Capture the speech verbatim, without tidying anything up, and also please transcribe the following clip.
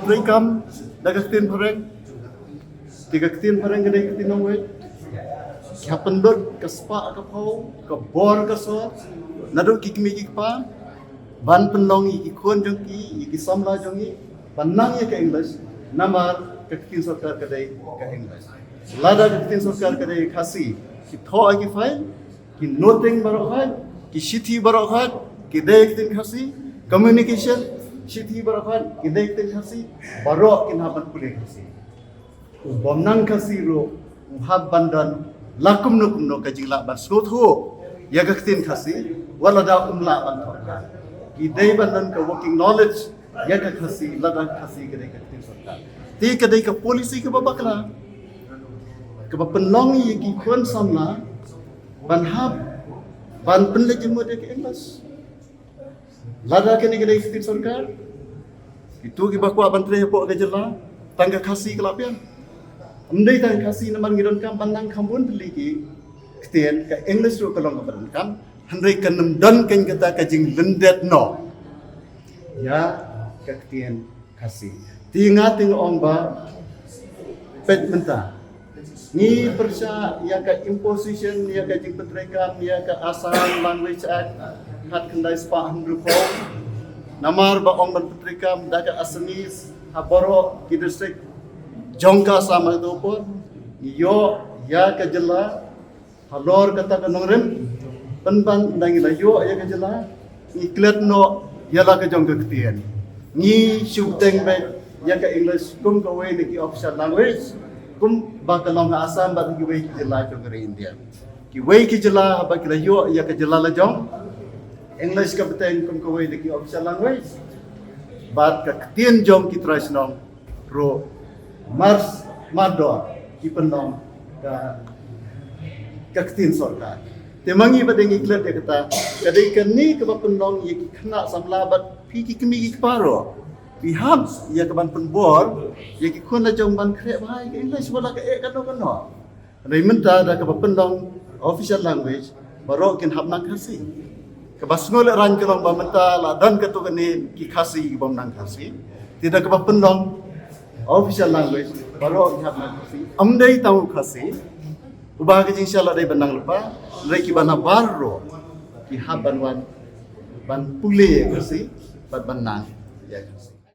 Treikam da ka ktien phareng. Te ka ktien phareng ka dei ka ktien nongwei. Ki hap pynlut ka spah ka phew, ka bor ka sor naduh ki kmie ki kpa ban pynlong ïa ki khun jong ki, ïa ki samla jong ngi ban nang ïa ka English. Namar ka ktien sorkar ka dei ka English. Lada ka ktien sorkar ka dei Khasi, ki thoh ïa ki file, ki noting baroh khoit, ki shithi baroh khoit ki dei ka ktien Khasi, communication shithi baroh khoit ki dei ka ktien Khasi, baroh kin hap ban pule Khasi. U bym nang Khasi ruh u hap ban don la kumno kumno ka jinglah ban sngewthuh ïa ka ktien Khasi, wat lada um lah ban thoh. Ki dei ban don ka working knowledge ïa ka Khasi, lada Khasi ka dei ka ktien sorkar. Te ka dei ka policy kaba bakla, kaba pynlong ïa ki khun samla ban hap ban pynleit jingmut ïa ka English. Lada kane ka dei ka ktien sorkar, kito kiba kwah ban trei hapoh ka jylla, tang ka Khasi ka la pynbiang. Ym dei tang ka Khasi, namar ngi donkam ban nang kham bun tylli ki ktien, ka English ruh ka long kaba donkam. Hynrei kan ym don keiñ kata ka jinglyndet noh ïa ka ktien Khasi. Te nga te nga ong ba peit mynta ngi pyrshah ïa ka imposition, ïa ka jingpyntreikam ïa ka Assam Language Act khatkhyndai spah hynriewphew. Namar ba ong ban pyntreikam da ka Assamese ha baroh ki district jong ka Assam ha kato ka por. Ngi ïoh ïa ka jylla halor kata ka nongrim. Pynban ynda ngi la ïoh ïa ka jylla, ngi klet noh ïa la ka jong ka ktien. Ngi shu bteng beit ïa ka English kum kawei na ki official language, kumba ka long ha Assam bad kiwei ki jylla jong ka ri India. Kiwei ki jylla haba ki la ïoh ïa ka jylla la jong, English ka bteng kum kawei na ki official language, bad ka ktien jong ki trai shnong ruh mar, mardor ki pynlong ka, ka ktien sorkar. Te ma ngi ba dei ngi klet ïa kata, ka dei kane kaba pynlong ïa ki khynnah samla bad phi ki kmie ki kpa ruh, phi hap ïa ka ban pynbor ïa ki khun la jong ban khreh bha ïa ka English, wat la kaei kano kano. Hynrei mynta da kaba pynlong official language, baroh kin hap nang Khasi. Kaba sngewlehraiñ ka long ba mynta la don katto katne ki Khasi ki bym nang Khasi. Te da kaba pynlong official language, baroh ki hap nang Khasi. Ym dei tang u Khasi uba ka jingshah la dei ban nang lypa, hynrei kiba nabar ruh ki hap ban wan ban pule ïa Khasi bad ban nang ïa Khasi.